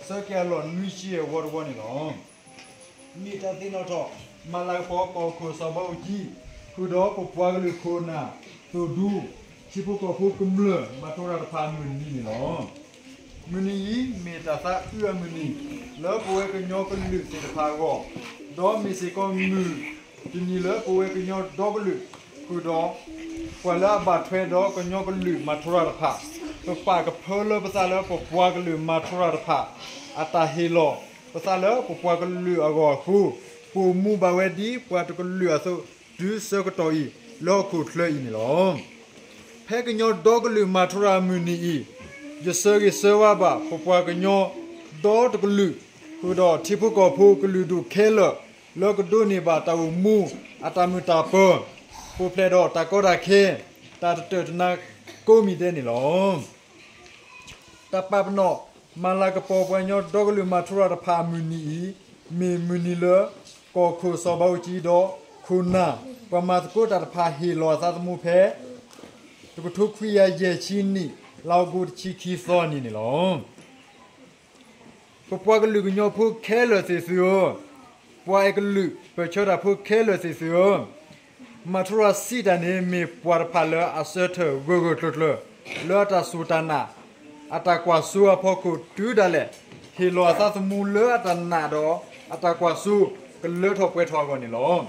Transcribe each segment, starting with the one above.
ဆၢက့ၤအလီၢ်နွံဆံအဝီတဝီန့ၣ်လီၤ. မ့ၢ်တၢ်သ့ၣ်နီၣ်ထီၣ် မၤလၤကပီၤကီၢ်ခိၣ်စီၤဘးအူကၠံ ဃုာ်ဒီးပပှၤကလုာ်ခိၣ်နၢ် သိၣ်ဒူ ထံဖိကီၢ်ဖိကမျၢၢ် မၤထူရၤတဖၣ်အမုၢ်နံၤန့ၣ်လီၤ. မုၢ်နံၤအံၤ မ့ၢ်တၢ်သးအုးအမုၢ်နံၤ လၢပဝဲကညီကလုာ်သ့ၣ်တဖၣ်အဂီၢ်, ဒီးမ့ၢ်စ့ၢ်ကီးမုၢ်တနံၤလၢပဝဲကညီဒီကလုာ် ဃုာ်ဒီး ပှၤလၢအဘၣ်ထွဲဒီးကညီကလုာ်မၤထူရၤတဖၣ်, ပပာ်ကဖၢလၢပသးလၢပပှၤကလုာ်မၤထူရၤတဖၣ် အတၢ်ဟ့ၣ်လီၤပသးလၢပပှၤကလုာ်အဂီၢ်အဃိ, ပအိၣ်မူဘၣ်ဝဲဒ်ပှၤတကလုာ်အသိး တုၤဆၢကတီၢ်အံၤ လၢဟီၣ်ခိၣ်ချၢအံၤန့ၣ်လီၤ. ဖဲကညီဒီကလုာ်မၤထူရၤမုၢ်နံၤအံၤ, ယဆၢဂ့ၤဆၢဝါဘၣ် ပပှၤကညီဒီတကလုာ် ဃုာ်ဒီးထံဖိကီၢ်ဖိကလုာ်ဒူၣ်ခဲလၢာ် လၢကဒိးန့ၢ်ဘၣ်တၢ်အိၣ်မူ အတၢ်မုာ်တၢ်ပၢၤ, ပူၤဖျဲးဒီးတၢ်ကီတၢ်ခဲ တၢ်တတၢၢ်တနါကိးမံၤဒဲးန့ၣ်လီၤ. တၢ်ပာ်ပနီၣ် မၤလၤကပီၤပှၤကညီဒီကလုာ်မၤထူရၤတဖၣ်အမုၢ်နံၤအံၤ, မ့ၢ်မုၢ်နံၤလၢ ကီၢ်ခိၣ်စီၤဘးအူကၠံဒီး ခိၣ်နၢ် ပှၤမၤသကိးတၢ်တဖၣ်ဟ့ၣ်လီၤအသးသမူဖဲ တကထိခွံကယၤယဲၢ်ဆံနံၣ် လါအီကူးတဆံခံသီအနံၤန့ၣ်လီၤ. ပပှၤကလုာ်ကညီဖိခဲလၢာ်သ့ၣ်သုဧၢ, ပှၤအဲၣ်ကလုာ်ပၢၢ်ဆၢတၢ်ဖိခဲလၢာ်သ့ၣ်သုဧၢ, မၤထူရၤစံးတၢ်န့ၣ် မ့ၢ်ပှၤတဖၣ်လၢအဆၢထၢၣ်ဂၢၢ်ဂၢၢ်ကျၢၤကျၢၤ လၢအတၢ်စူၢ်တၢ်နာ် အတၢ်ကွၢ်စိအဖီခိၣ်တုၤဒၣ်လဲာ် ဟ့ၣ်လီၤအသးသမူလၢအတၢ်နာ်ဒီး အတၢ်ကွၢ်စိ ကလၢထီၣ်ပှဲၤထီၣ်အဂီၢ်န့ၣ်လီၤ.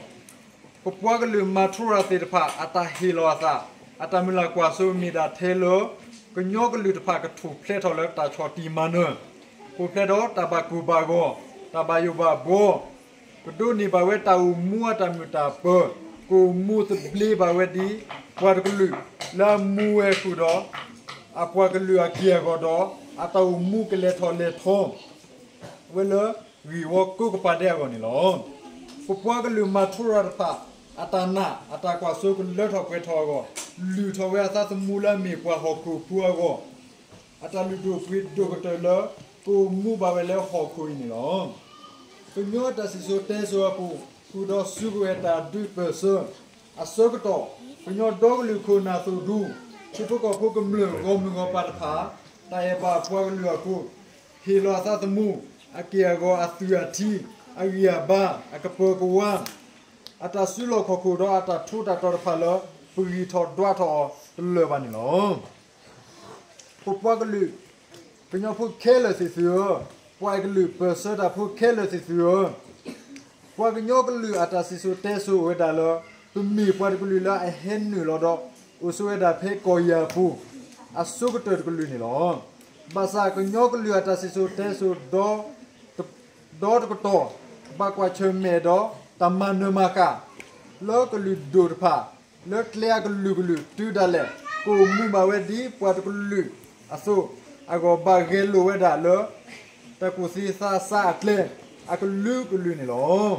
ပပှၤကလုာ်မၤထူရၤသ့ၣ်တဖၣ် အတၢ်ဟ့ၣ်လီၤအသး, အတၢ်မုၢ်လၢ်ကွၢ်စိမ့ၢ်ဒၣ်ထဲလၢ ကညီကလုာ်တဖၣ်ကထူၣ်ဖျဲးထီၣ်လၢတၢ်ဆီၣ်တံၢ်မၤနၢၤ, ပူၤဖျဲးဒီးတၢ်ဘၣ်ကိၢ်ဘၣ်ဂီၤ, တၢ်ဘၣ်ယိၣ်ဘၣ်ဘှီ, ကဒိးန့ၢ်ဘၣ်ဝဲတၢ်အိၣ်မူအတၢ်မုာ်တၢ်ပၢၤ, ကအိၣ်မူသဘျ့ဘၣ်ဝဲဒ် ပှၤတကလုာ် လၢအမူဝဲဃုာ်ဒီး အပှၤကလုာ်အက့ၢ်အဂီၤဒီး အတၢ်အိၣ်မူကလဲၤထီၣ်လဲၤထီ ဝဲလၢဂ့ၢ်ဝီကိးကပၤဒဲးအဂီၢ်န့ၣ်လီၤ. ပပှၤကလုာ်မၤထူရၤတဖၣ် အတၢ်နာ်အတၢ်ကွၢ်စိကလၢထီၣ်ပှဲၤထီၣ်အဂီၢ်, လုၢ်ထီၣ်ဝဲအသးသမူလၢအမ့ၢ်ပှၤဟီၣ်ခိၣ်ဖိအဂီၢ်, အတၢ်လုၢ်ဒိၣ်ပှ့ၤဒိၣ်ကတၢၢ်လၢ ကအိၣ်မူဘၣ်ဝဲလၢဟီၣ်ခိၣ်အံၤန့ၣ်လီၤ. ကညီတၢ်စံၣ်စိၤတဲစိၤအပူၤ ဃုာ်ဒီးစူးကွံာ်ဝဲတၢ်ဒုးပၢၢ်ဆၢ အဆၢကတီၢ် ကညီဒီကလုာ်ခိၣ်နၢ်သိၣ်ဒူ ထံဖိကီၢ်ဖိကမျၢၢ်ဂီၢ်မုၢ်ဂီၢ်ပၤတဖၣ် တၢ်အဲၣ်ဘၣ်ပှၤကလုာ်အဃိ ဟ့ၣ်လီၤအသးသမူ အက့ၢ်အဂီၤအသွံၣ်အထံ အဂံၢ်အဘါ အကပၢၤကဝါ အတၢ်စုလီၢ်ခီၣ်ခိၣ်ဒီးအတၢ်ထူးတၢ်တီၤတဖၣ်လၢ ပဂံၢ်ထီၣ်ဒွးထီၣ်အီၤတလၢာ်ဘၣ်န့ၣ်လီၤ. ပပှၤကလုာ် ကညီဖိခဲလၢာ်သ့ၣ်သုဧၢ, ပှၤအဲၣ်ကလုာ်ပၢၢ်ဆၢတၢ်ဖိခဲလၢာ်သ့ၣ်သုဧၢ, ပှၤကညီကလုာ်အတၢ်စံၣ်စိၤတဲစိၤအိၣ်ဝဲဒၣ်လၢ ပမ့ၢ်ပှၤတကလုာ်လၢအဟဲနုာ်လီၤဒီး အိၣ်ဆိးဝဲဒၣ်ဖဲကီၢ်ယၤအပူၤ အဆိကတၢၢ်တကလုာ်န့ၣ်လီၤ. ဘၣ်ဆၣ်ကညီကလုာ်အတၢ်စံၣ်စိၤတဲစိၤ ဒီတကတီၢ် ဘၣ်ကွၢ်ဆၢၣ်မဲာ်ဒီးတၢ်မၤနၢၤမၤဃၣ် လၢကလုာ်ဒိၣ်တဖၣ် လၢကျဲအကလုာ်ကလုာ်တုၤဒၣ်လဲာ် ကအိၣ်မူဘၣ်ဝဲဒ်ပှၤတကလုာ်အသိး အဂီၢ်ဘၣ်ဂဲၤလိာ်ဝဲဒၣ်လၢ တၢ်ကူၣ်သ့သးစၢ်အကျဲ အကလုာ်ကလုာ်န့ၣ်လီၤ.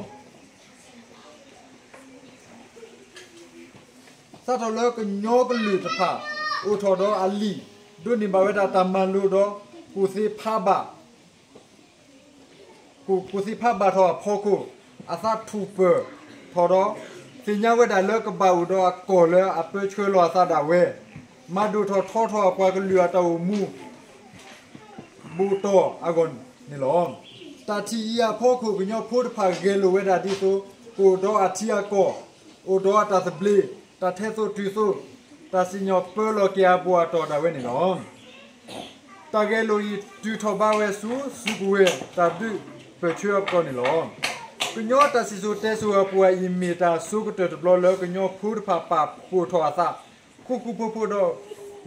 စးထီၣ်လၢကညီကလုာ်တဖၣ် အိၣ်ထီၣ်ဒီးအလံာ် ဒိးန့ၢ်ဘၣ်ဝဲဒၣ်တၢ်မၤလိဒီး ကူၣ်သ့ဖးဘၣ် ကူၣ်သ့ဖးဘၣ်ထီၣ်အဖီခိၣ် အသးထူၣ်ပၢၢ်ထီၣ်ဒီး သ့ၣ်ညါဝဲဒၣ်လၢကဘၣ်အိၣ်ဒီးအကီၢ်လၢအပၢဆှၢလီၤအသးဒၣ်ဝဲ မၤဒိၣ်ထီၣ်ထီထီၣ်အပှၤကလုာ်အတၢ်အိၣ်မူ ဘူးတီၢ်အဂီၢ်န့ၣ်လီၤ. တၢ်ထံၣ်အံၤအဖီခိၣ် ကညီဖိတဖၣ်ဂဲၤလိာ်ဝဲဒၣ်ဒ်သိး ကအိၣ်ဒီးအထံအကီၢ်, အိၣ်ဒီးအတၢ်သဘျ့, တၢ်ထဲသိးတုၤသိး, တၢ်စံၣ်ညီၣ်ပၢလီၤက့ၤအဘူးအတီၢ်ဒၣ်ဝဲန့ၣ်လီၤ. တၢ်ဂဲၤလိာ်အံၤ တုၤထီၣ်ဘးဝဲဆူ စုကဝဲၤတၢ်ဒုးပၢၢ်ဆၢအကတီၢ်န့ၣ်လီၤ. ကညီတၢ်စံၣ်စိၤတဲစိၤအပူၤအံၤ မ့ၢ်တၢ်ဆိကတၢၢ်တဘျီလၢ ကညီဖိတဖၣ်ပာ်ဖှိၣ်ထီၣ်အသး ဃူဃူဖိးဖိးဒီး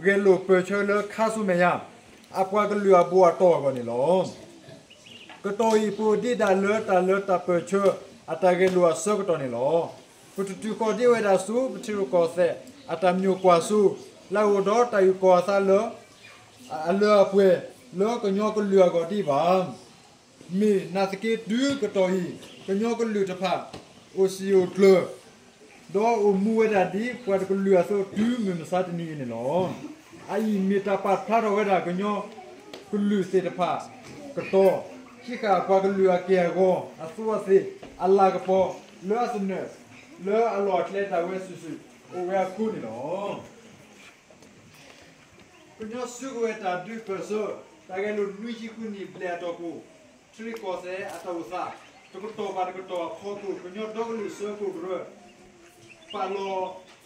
ဂဲၤလိာ်ပၢၢ်ဆၢလၢခါဆူမဲာ်ညါ အပှၤကလုာ်အဘူးအတီၢ်အဂီၢ်န့ၣ်လီၤ. ကတီၢ်အံၤ ပအိၣ်ဒံးဒၣ်လၢတၢ်လၢတၢ်ပၢၢ်ဆၢ အတၢ်ဂဲၤလိာ်အဆၢကတီၢ်န့ၣ်လီၤ. ပတတုၤဃီၤဒံးဝဲဒၣ်ဆူ ပထံရူၢ်ကီၢ်သဲး အတၢ်မၠိၣ်ကွၢ်စိ လၢအအိၣ်ဒီးတၢ်အုၣ်ကီၤအသးလၢ အလၢအပှဲၤ လၢကညီကလုာ်အဂီၢ်ဒံးဘၣ်. မ့ၢ်နာ်သက့တုၤကတီၢ်အံၤ ကညီကလုာ်တဖၣ် အိၣ်စံာ်အိၣ်ကျၢၤ ဒီးအိၣ်မူဝဲဒၣ်ဒ်ပှၤတကလုာ်အသိး တုၤမုၢ်မဆါတနံၤအံၤန့ၣ်လီၤ. အအံၤမ့ၢ်တၢ်ပာ်ဖျါထီၣ်ဝဲဒၣ် ကညီကလုာ်သ့ၣ်တဖၣ် ကတီၤ ဟံးဃာ်ပှၤကလုာ်အက့ၢ်အဂီၤ အသူးအသ့ၣ် အလၤကပီၤ လၢအသနၢၣ် လၢအလီၢ်အကျဲဒၣ်ဝဲစုာ်စုာ် အိၣ်ဝဲအဃိန့ၣ်လီၤ. ကညီစုကဝဲၤတၢ်ဒုးပၢၢ်ဆၢ တၢ်ဂဲၤလိာ်နွံဆံဃုနံၣ်ဘျဲၣ်အတီၢ်ပူၤ, ထံရူၢ်ကီၢ်သဲးအတၢ်အိၣ်သး တကတီၢ်ဘၣ်တကတီၢ်အဖီခိၣ် ကညီဒီကလုာ်စၢဖှိၣ်ကရၢ ပာ်လီၤ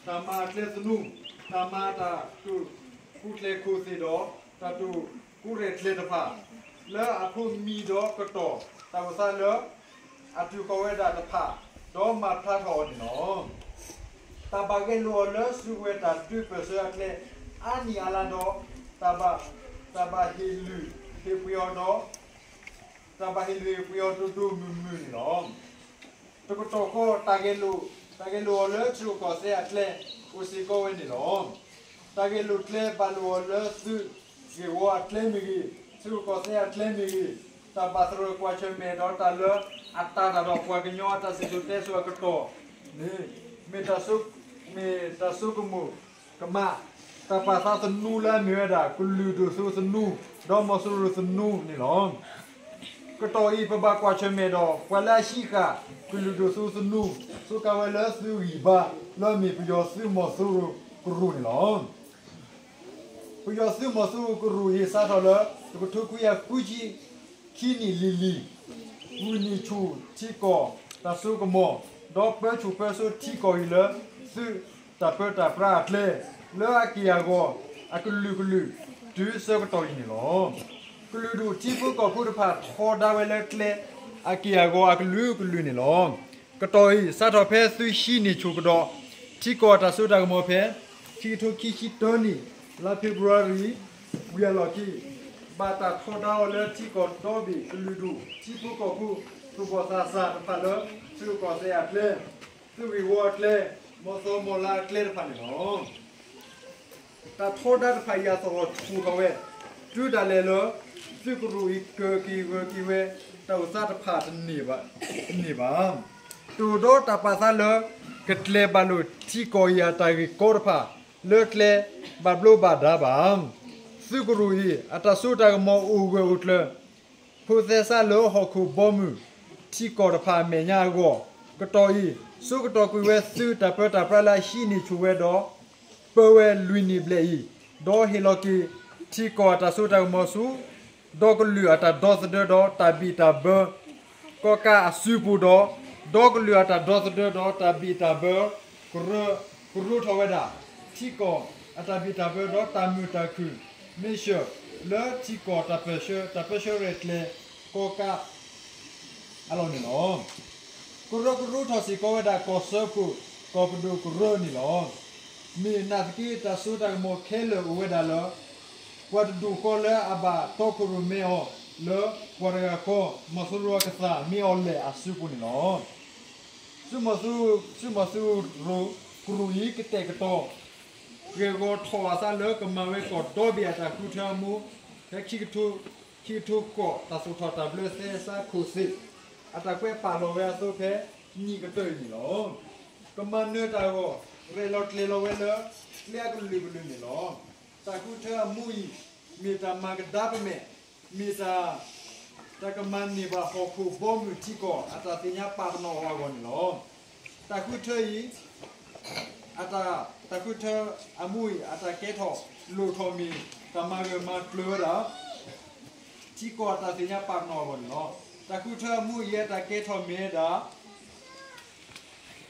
တၢ်မၤကျဲသနူ, တၢ်မၤတၢ်တိာ်ကူၣ်ကျဲၤခိၣ်သ့ၣ်ဒီး တၢ်တိာ်ကူၣ်ရဲၣ်ကျဲၤတဖၣ် လၢအဖိမံၤဒီးကတီၢ်တၢ်အိၣ်သးလၢ အတုၤဃီၤဝဲဒၣ်တဖၣ် ဒီးမၤဖျါထီၣ်အီၤန့ၣ်လီၤ. တၢ်ဘၣ်ဂဲၤလိာ်အီၤလၢစုကဝဲၤတၢ်ဒုးပၢၢ်ဆၢအကျဲ အါနံၣ်အါလါဒီး တၢ်ဘၣ် တၢ်ဘၣ်ဟ့ၣ်လုၢ်ဟ့ၣ်ပှ့ၤအီၤဒီး တၢ်ဘၣ်ဟ့ၣ်လုၢ်ဟ့ၣ်ပှ့ၤအီၤဒိၣ်ဒိၣ်မုၢ်မုၢ်န့ၣ်လီၤ. တကတီၢ်ဃီ တၢ်ဂဲၤလိာ် တၢ်ဂဲၤလိာ်အီၤလၢထံရူၢ်ကီၢ်သဲးအကျဲ အိၣ်စ့ၢ်ကီးဝဲန့ၣ်လီၤ. တၢ်ဂဲၤလိာ်ကျဲဘၣ်လိာ်အီၤလၢသုးဂ့ၢ်ဝီအကျဲမ့ၢ်ဂ့ၤ, ထံရူၢ်ကီၢ်သဲးအကျဲမ့ၢ်ဂ့ၤ, တၢ်ဘၣ်သရၣ်ကွၢ်ဆၢၣ်မဲာ်ဒီးတၢ်လၢအတၢ်တၢ်ဒီးပှၤကညီအတၢ်စံၣ်စိၤတဲစိၤအကတီၢ်န့ၣ် မ့ၢ်တၢ်ဆိ မ့ၢ်တၢ်ဆိကမိၣ်ကမၣ် တၢ်ပာ်သးသနူလၢအမ့ၢ်ဝဲဒၣ် ကလုာ်ဒိၣ်စိသနူ ဒီးမီၤစိရိၤသနူန့ၣ်လီၤ. ကတီၢ်အံၤ ပဘၣ်ကွၢ်ဆၢၣ်မဲာ်ဒီး ပှၤလၢအဟံးဃာ်ကလုာ်ဒိၣ်စိသနူ စူးကါဝဲလၢသုးဂံၢ်ဘါ လၢအမ့ၢ်ပယီၤသုးမီၤစိရိၤကရူၢ်န့ၣ်လီၤ. ပယီၤသုးမီၤစိရိၤကရူၢ်အံၤ စးထီၣ်လၢ တကထိခွံကယၤဃုဆံခံနံၣ်လံၤလံၤ ဂုာ်န့ၢ်ဆူၣ်ထံကီၢ်တၢ်စိကမီၤ ဒီးပၢဆူၣ်ပၢစိးထံကီၢ်အံၤလၢ သုးတၢ်ပၢတၢ်ပြးအကျဲ လၢအက့ၢ်အဂီၤအကလုာ်ကလုာ် တုၤဆၢကတီၢ်အံၤန့ၣ်လီၤ. ကလုာ်ဒူၣ်ထံဖိကီၢ်ဖိတဖၣ်ထီဒါဝဲလၢကျဲ အက့ၢ်အဂီၤအကလုာ်ကလုာ်န့ၣ်လီၤ. ကတီၢ်အံၤ စးထီၣ်ဖဲသုဟံးန့ၢ်ဆူၣ်ကဒီး ထံကီၢ်အတၢ်စိတၢ်ကမီၤဖဲ ခံကထိခံဆံတၢနံၣ် လါဖ့ၤဘြူၤအါရံၤ ဝံၤအလီၢ်ခံ ဘၣ်တၢ်ထီဒါအီၤလၢထံကီၢ်ဒီဘ့ၣ် ကလုာ်ဒူၣ်ထံဖိကီၢ်ဖိ သူၣ်ဘီၣ်သးစၢ်တဖၣ်လၢ ထံရူၢ်ကီၢ်သဲးအကျဲ, သုးဂ့ၢ်ဝီအကျဲ, မီၢ်သီမီၢ်လါအကျဲတဖၣ်န့ၣ်လီၤ. တၢ်ထီဒါတဖၣ်အံၤအသဟီၣ်ထူၣ်ထီၣ်ဝဲ တုၤဒၣ်လဲာ်လၢ သုးကရူၢ်အံၤကၢၤက့ၤဂၢၤက့ၤဝဲ တၢ်အိၣ်သးတဖၣ်တန့ၢ်ဘၣ်, တန့ၢ်ဘၣ်. တအိၣ်ဒီးတၢ်ပာ်သးလၢ ကကျဲၤဘၣ်လိာ်ထံကီၢ်အံၤအတၢ်ဂ့ၢ်ကီတဖၣ် လၢကျဲဘၣ်ဘျိးဘၣ်ဒါဘၣ်. သုးကရူၢ်အံၤ အတၢ်စိတၢ်ကမီၤအိၣ်ဂၢၢ်အိၣ်ကျၢၤ ဖိသဲစးလၢဟီၣ်ခိၣ်ဘီမုၢ်ထံကီၢ်တဖၣ်အမဲာ်ညါအဂီၢ်, ကတီၢ်အံၤ ဆိကတီၢ်ကွံာ်ဝဲသုးတၢ်ပၢတၢ်ပြးလၢအဟံးန့ၢ်ဆူၣ်ဝဲဒီး ပၢဝဲလွံၢ်နံၣ်ဘျဲၣ်အံၤ, ဒီးဟ့ၣ်လီၤက့ၤထံကီၢ်အတၢ်စိတၢ်ကမီၤဆူ ဒီကလုာ်အတၢ်ဒီသဒၢဒီးတၢ်ဘံၣ်တၢ်ဘၢ ကီၢ်ကးအစုပူၤဒီး ဒီကလုာ်အတၢ်ဒီသဒၢဒီးတၢ်ဘံၣ်တၢ်ဘၢ ကရၢ ကရူၢ်ထီၣ်ဝဲဒၣ် ထံကီၢ်အတၢ်ဘံၣ်တၢ်ဘၢဒီးတၢ်မုာ်တၢ်ခုၣ် မ့ၢ်ဆှၢ လၢထံကီၢ်တၢ်ပၢဆှၢ တၢ်ပၢဆှၢရဲၣ်ကျဲၤ ကီၢ်ကး အလီၢ်န့ၣ်လီၤ. ကရၢကရူၢ်ထီၣ်စ့ၢ်ကီးဝဲဒၣ်ကီၢ်စၢဖှိၣ် ကီၢ်ပဒိၣ်ကရၢန့ၣ်လီၤ. မ့ၢ်နာ်သက့ တၢ်စိတၢ်ကမီၤခဲလၢာ်အိၣ်ဝဲဒၣ်လၢ ပှၤတဒူၣ်ဃီလၢအဘၣ်တီခိၣ်ရိၣ်မဲအီၤ လၢပှၤတဂၤဃီ မီၤစိရိၤအကစၢ်မ့ၢ်အီၤလဲၣ်အစုပူၤန့ၣ်လီၤ. သုးမီၤစိရိၤ သုးမီၤစိရိၤကရူၢ်အံၤ ကတဲာ်ကတီၤ ဂ့ၢ်ဂီၤထီၣ်အသးလၢကမၤဝဲကီၢ်ဒီဘ့ၣ်အတၢ်ဃုထၢအမူ ဖဲ ခံကထိဃိး တၢ်သူၣ်ထီၣ်တၢ်ဘျၢသဲစးခိၣ်သ့ၣ် အတၢ်ကွဲးပာ်လီၤဝဲအသိးဖဲ နံၣ်ကတၢၢ်အံၤန့ၣ်လီၤ. ကမၤနၢၤတၢ်အဂီၢ် ရဲၣ်လီၤကျဲၤလီၤဝဲလၢ ကျဲအကလုာ်ကလုာ်န့ၣ်လီၤ. တၢ်ဃုထၢအမူအံၤ မ့ၢ်တၢ်မၤကဒါပမဲာ် မ့ၢ်တၢ် တၢ်ကမၤန့ၢ်ဘၣ်ဟီၣ်ခိၣ်ဘီမုၢ်ထံကီၢ် အတၢ်သ့ၣ်ညါပာ်ပနီၣ်အီၤအဂီၢ်န့ၣ်လီၤ. တၢ်ဃုထၢအံၤ အတၢ် တၢ်ဃုထၢအမူအံၤ အတၢ်ကဲထီၣ်လိၣ်ထီၣ်မ့ၢ် တၢ်မၤဂၢၢ်မၤကျၢၤဝဲဒၣ် ထံကီၢ်အတၢ်သ့ၣ်ညါပာ်ပနီၣ်အဂီၢ်န့ၣ်လီၤ. တၢ်ဃုထၢအမူအံၤ အတၢ်ကဲထီၣ်မ့ၢ်ဝဲဒၣ်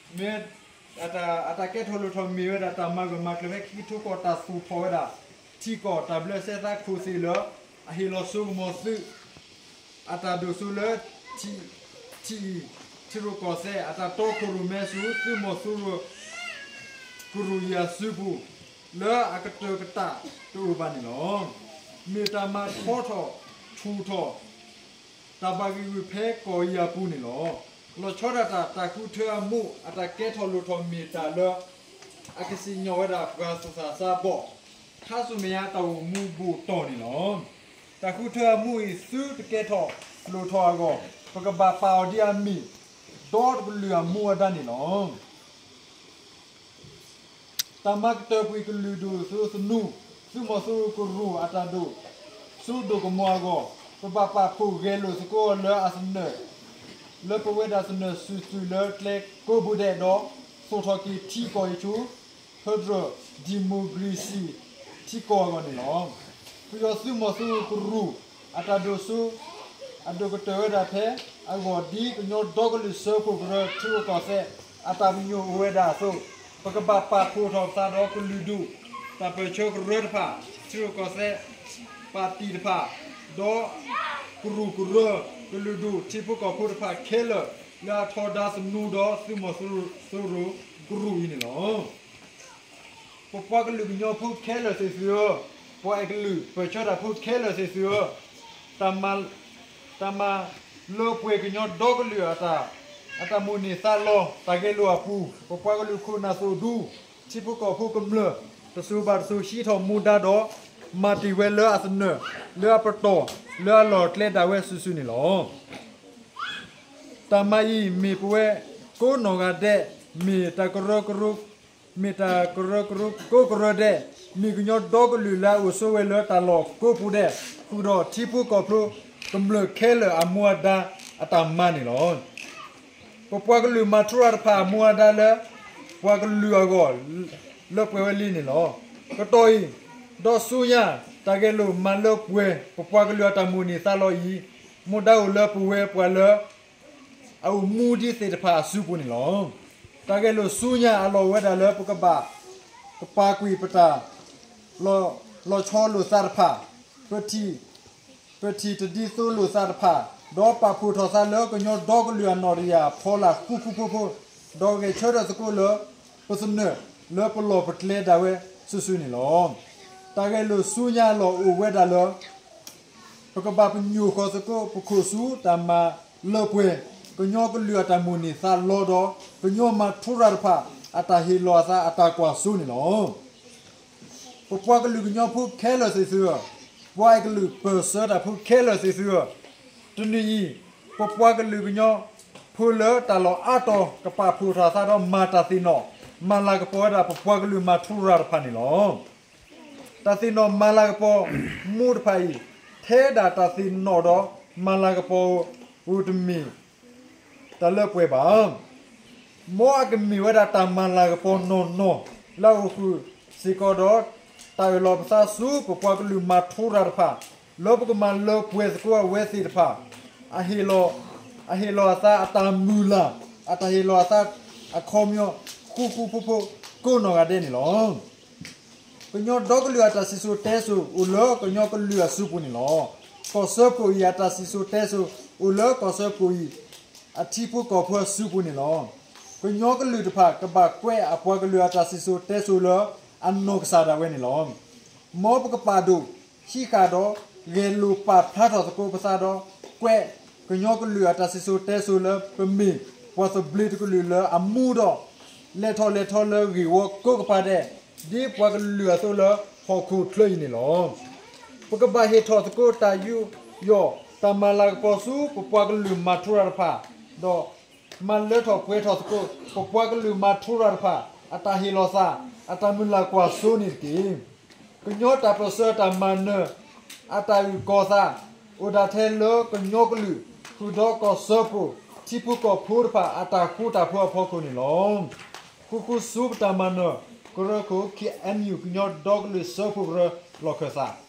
မ့ၢ် အတၢ် အတၢ်ကဲထီၣ်လိၣ်ထီၣ်မ့ၢ်ဝဲဒၣ် တၢ်မၤဂၢၢ်မၤကျၢၤဖဲခံကထိဃိး တၢ်သူၣ်ထီၣ်ဝဲဒၣ် ထံကီၢ်တၢ်ဘျၢသဲစးခိၣ်သ့ၣ်လၢ အဟ့ၣ်လီၤစိကမီၤသုး အတၢ်ဒိၣ်စိလၢ ထံ ထံအံၤ ထံရူၢ်ကီၢ်သဲး အတၢ်တီခိၣ်ရိၣ်မဲဆူ သုးမီၤစိရိၤ ကရူၢ်အံၤအစုပူၤ လၢအကတၢၢ်ကတၢၢ်တအိၣ်ဘၣ်န့ၣ်လီၤ. မ့ၢ်တၢ်မၤထီထီၣ်ထူၣ်ထီၣ် တၢ်ဘၣ်ဂံာ်ဂူာ်ဖဲကီၢ်အံၤအပူၤန့ၣ်လီၤ. လီၤဆီဒၣ်တၢ် တၢ်ဃုထၢအမူ အတၢ်ကဲထီၣ်လိၣ်ထီၣ်မ့ၢ်တၢ်လၢ အကစံၣ်ညီၣ်ဝဲဒၣ်ပှၤသူၣ်စၢ်သးဘီၣ် ခါဆူမဲာ်ညါတၢ်အိၣ်မူဘူးတီၢ်န့ၣ်လီၤ. တၢ်ဃုထၢအမူအံၤ သုတကဲထီၣ်လိၣ်ထီၣ်အဂီၢ် ပကဘၣ်ပာ်အီၤဒ်အမ့ၢ် ဒီတကလုာ်အမူအဒါန့ၣ်လီၤ. တၢ်မၤကတၢၢ်ကွံာ်ကလုာ်ဒိၣ်စိသနူ သုးမီၤစိရိၤကရူၢ်အတၢ်ဒိၣ်စိဒိၣ်ကမီၤအဂီၢ် ပဘၣ်ပာ်ဖှိၣ်ဂဲၤလိာ်သကိးအီၤလၢအသနၢၣ် လၢပဝဲဒၣ်သနၢၣ်စုာ်စုာ်လၢကျဲကိးဘိဒဲးဒီး သူၣ်ထီၣ်က့ၤထံကီၢ်အံၤဆူ ဖဲဒရၢၣ် ဒံၣ်မိၣ်ကရ့ၣ်စံၣ် ထံကီၢ်အဂီၢ်န့ၣ်လီၤ. ပယီၤသုးမီၤစိရိၤကရူၢ် အတၢ်ဒိၣ်စိ အဒိၣ်ကတၢၢ်ဝဲဒၣ်ဖဲ အဂီၢ်ဒ်ကညီဒီကလုာ်စၢဖှိၣ်ကရၢ ထံရူၢ်ကီၢ်သဲး အတၢ်ပညိၣ်အိၣ်ဝဲဒၣ်အသိး, ပကဘၣ်ပာ်ဖှိၣ်ထီၣ်ပသးဒီးကလုာ်ဒူၣ် တၢ်ပၢၢ်ဆၢကရၢတဖၣ်, ထံရူၢ်ကီၢ်သဲး ပၣ်တံၣ်တဖၣ်, ဒီးကရူၢ်ကရၢ ကလုာ်ဒူၣ်ထံဖိကီၢ်ဖိတဖၣ်ခဲလၢာ် လၢအထီဒါသနူဒီးသုးမီၤစိရိၤကရူၢ်အံၤန့ၣ်လီၤ. ပပှၤကလုာ်ကညီဖိခဲလၢာ်သ့ၣ်သုဧၢ, ပှၤအဲၣ်ကလုာ်ပၢၢ်ဆၢတၢ်ဖိခဲလၢာ်သ့ၣ်သုဧၢ, တၢ်မၤလၢပှဲၤကညီဒီကလုာ်အတၢ်မိၣ်န့ၢ်သးလီ တၢ်ဂဲၤလိာ်အပူၤ, ပပှၤကလုာ်ခိၣ်နၢ်သိၣ်ဒူ ထံဖိကီၢ်ဖိကမျၢၢ် တစိၤဘၣ်တစိၤဟံးထီၣ်မူဒါဒီး မၤတ့ၢ်ဝဲလၢအသနၢၣ် လၢအပတီၢ် လၢအလီၢ်ကျဲဒၣ်ဝဲစုာ်စုာ်န့ၣ်လီၤ. တၢ်မၤအံၤမ့ၢ်ပဝဲကိးနီၢ်ဂၤဒဲး, မ့ၢ်တၢ်ကရၢကရိ, မ့ၢ်တၢ်ကရၢကရိကိးကရၢဒဲး, မ့ၢ်ကညီဒီကလုာ်လၢအအိၣ်ဆိးဝဲလၢတၢ်လီၢ်ကိးပူၤဒဲး, ဃုာ်ဒီးထံဖိကီၢ်ဖိကမျၢၢ်ခဲလၢာ်အမူအဒါအတၢ်မၤန့ၣ်လီၤ. ပပှၤကလုာ်မၤထူရၤတဖၣ်အမူအဒါလၢ ပှၤကလုာ်အဂီၢ် လၢပှဲၤဝဲလံန့ၣ်လီၤ. ကတီၢ်အံၤ ဒီးဆူညါ တၢ်ဂဲၤလိာ်မၤလၢပှဲၤ ပပှၤကလုာ်အတၢ်မိၣ်န့ၢ်သးလီအံၤ မူဒါအိၣ်လၢပဝဲပှၤလၢ အအိၣ်မူဒ်သ့ၣ်တဖၣ်အစုပူၤန့ၣ်လီၤ. တၢ်ဂဲၤလိာ်ဆူညါအလီၢ်အိၣ်ဝဲဒၣ်လၢပကဘၣ် ကပာ်ကွံာ်ပတၢ် လီၤဆီလိာ်သးတဖၣ်, ပထံၣ် ပထံၣ်တဒ်သိးလိာ်သးတဖၣ်, ဒီးပာ်ဖှိၣ်ထီၣ်သးလၢကညီဒီကလုာ်အနီၣ်တယၢ်ဖီလာ်ဃူဃူဖိးဖိး, ဒီးဂဲၤဆၢထၢၣ်သကိးလၢ ပသနၢၣ်လၢပလီၢ်ပကျဲဒၣ်ဝဲစုာ်စုာ်န့ၣ်လီၤ. တၢ်ဂဲၤလိာ်ဆူညါအလီၢ်အိၣ်ဝဲဒၣ်လၢ ပကဘၣ်ပညိၣ်ဃီၤသကိးပခိၣ်ဆူတၢ်မၤလၢပှဲၤ ကညီကလုာ်အတၢ်မိၣ်န့ၢ်သးလီဒီး ကညီမၤထူရၤတဖၣ် အတၢ်ဟ့ၣ်လီၤအသးအတၢ်ကွၢ်စိန့ၣ်လီၤ. ပပှၤကလုာ်ကညီဖိခဲလၢာ်သ့ၣ်သုဧၢ, ပှၤအဲၣ်ကလုာ်ပၢၢ်ဆၢတၢ်ဖိခဲလၢာ်သ့ၣ်သုဧၢ, တနံၤအံၤ ပပှၤကလုာ်ကညီဖိလၢတၢ်လီၢ်အါတီၤ ကပာ်ဖှိၣ်ထီၣ်သးဒီးမၤတၢ်သ့ၣ်နီၣ် မၤလၤကပီၤဝဲဒၣ်ပပှၤကလုာ်မၤထူရၤတဖၣ်န့ၣ်လီၤ. တၢ်သ့ၣ်နီၣ်မၤလၤကပီၤမူတဖၣ်အံၤ ထဲဒၣ်တၢ်သ့ၣ်နီၣ်ဒီးမၤလၤကပီၤဧိၤတမ့ၢ် တၢ်လၢပှဲၤဘၣ်. မ်အကမ့ၢ်ဝဲဒၣ်တၢ်မၤလၤကပီၤနီၢ်နီၢ် လၢအအိၣ်ဃုာ်စ့ၢ်ကီးဒီး တၢ်အၢၣ်လီၤပသးဆူပပှၤကလုာ်မၤထူရၤတဖၣ် လၢပကမၤလၢပှဲၤသကိးအဝဲသ့ၣ်တဖၣ် အဟ့ၣ်လီၤအသးအတၢ်မုၢ်လၢ် အတၢ်ဟ့ၣ်လီၤအသးအခီပညီ ဃူဃူဖိးဖိးကိးနီၢ်ဂၤဒဲးန့ၣ်လီၤ. ကညီဒီကလုာ်အတၢ်စံၣ်စိၤတဲစိၤအိၣ်လၢကညီကလုာ်အစုပူၤန့ၣ်လီၤ. ကီၢ်စၢဖှိၣ်အံၤအတၢ်စံၣ်စိၤတဲစိၤအိၣ်လၢကီၢ်စၢဖှိၣ်အံၤ အထံဖိကီၢ်ဖိအစုပူၤန့ၣ်လီၤ. ကညီကလုာ်တဖၣ်ကဘၣ်ကွဲးအပှၤကလုာ်အတၢ်စံၣ်စိၤတဲစိၤလၢအနီၢ်ကစၢ်ဒၣ်ဝဲန့ၣ်လီၤ. မ်ပကပာ်ဒိၣ်ဟံးဃာ်ဒီး ဂဲၤလိာ်ပာ်ဖျါထီၣ်သကိးပသးဒီး ကွဲးကညီကလုာ်အတၢ်စံၣ်စိၤတဲစိၤလၢပမ့ၢ်ပှၤသဘျ့တကလုာ်လၢအမူဒီး လဲၤထီၣ်လဲၤထီလၢဂ့ၢ်ဝီကိးကပၤဒဲး ဒ်ပှၤကလုာ်အသိးလၢဟီၣ်ခိၣ်ချၢအံၤန့ၣ်လီၤ. ပကဘၣ်ဟ့ၣ်ထီၣ်သကိးတၢ်ယူးယီၣ်တၢ်မၤလၤကပီၤဆူပပှၤကလုာ်မၤထူရၤတဖၣ်, ဒီးမၤလၢထီၣ်ပှဲၤထီၣ်သကိး ပပှၤကလုာ်မၤထူရၤတဖၣ် အတၢ်ဟ့ၣ်လီၤသး အတၢ်မုၢ်လၢ်ကွၢ်စိန့ၣ်တက့ၢ်. ကညီတၢ်ပၢၢ်ဆၢတၢ်မၤနၢၤ အတၢ်အုၣ်ကီၤသး အိၣ်ဒၣ်ထဲလၢကညီကလုာ် ဃုာ်ဒီးကီၢ်စၢဖှိၣ် ထံဖိကီၢ်ဖိတဖၣ် အတၢ်ဃူတၢ်ဖိးအဖီခိၣ်န့ၣ်လီၤ. ဃူဃူဆူပတၢ်မၤနၢၤ ကရၢခိၣ် ခ့ၣ်အဲၣ်ယူၣ် ကညီဒီကလုာ်စၢဖှိၣ်ကရၢ လီၢ်ခၢၣ်သး